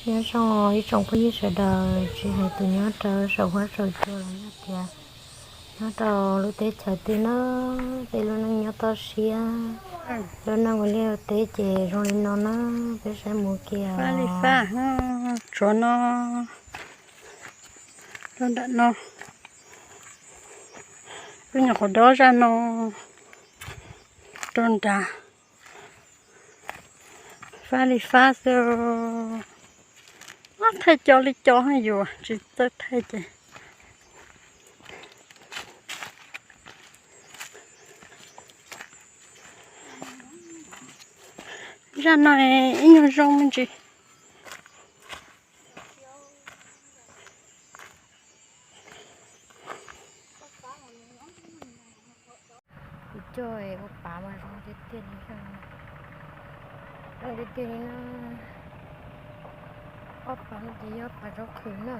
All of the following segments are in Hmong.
Nyob zoo ib tsoom phooj ywg sawv daws, tsis hais tus nyob rau saum huab saum cua los yog tias nyob rau lub teb chaws twg na, tej lub neej nyob toj siab, lub neej ua liaj ua teb ces zoo li no na, peb saib mus kiag. Fab li fab, tsuav no, rau nram no, lub nyuam qhuav dob zaj no rau nrad. Fab li fab xwb. Thaij co li co, yus tsis txawj thaij ces. Zaj no ib nyuag zoo me ntsis. Kuv cog ua pav mas zoo tiag tiag li, zoo tiag tiag li na. Ob pav no ces yog pav zaub qhwv na,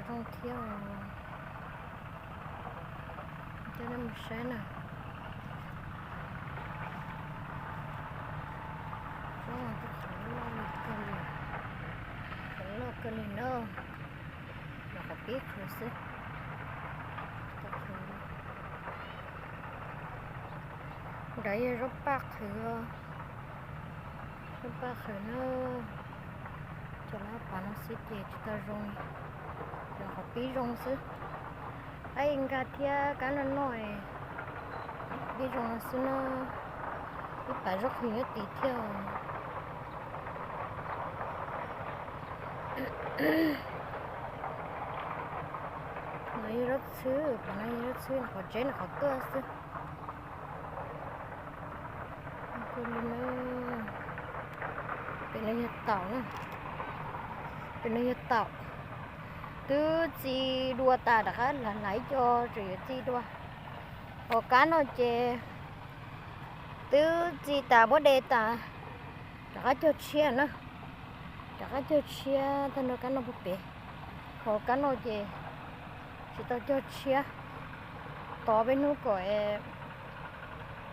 zoo thiab. Coj nej mus saib na. Qhov loj kawg li na, los qhov pib qhwv xwb. Nrad yog zaub paj qhwv, zaub paj qhwv na. Cov lab pav no xwb ces tsis tau zoo, los qhov pib zoo xwb. Qaib nkag thiab kab noj noj, pib zoo no xwb na. Ib pav zaub qhwv nyob tid thiab. No yog zaub txhwb, pav no yog zaub txhwb, qhov tsev no qhov tuaj xwb. Pem no yog taum na, pem no yog taum. Twb txi dua tas rov qab hlais ib co tseem yuav txi dua. Hos kab no ces twb txi tas muab de tas, rov qab cog tshiab na. Rov qab cog tshiab tag nrho kab no puag pem. Hos kab no ces tsis tau cog tshiab, tos peb hnub kom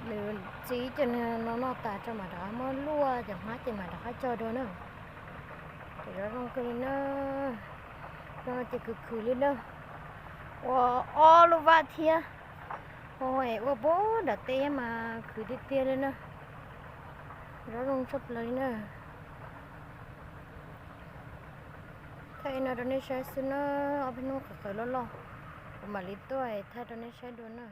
nws txi ib co no noj tas tso mam rov qab muab luaj cov hmab ces mam rov qab cog dua na. Ces zoo zoo kawg li na. Zoo no ces khwv khwv li na. Ua ob lub vaj thiab, ho es ua puag nram teb mas khwv tiag tiag li na. Zoo zoo tshaj plaws li na. Thaij no rau nej saib xwb na, ob peb hnub qhwv qhwv loj loj, kuv mam li tuaj thaij rau nej saib dua na.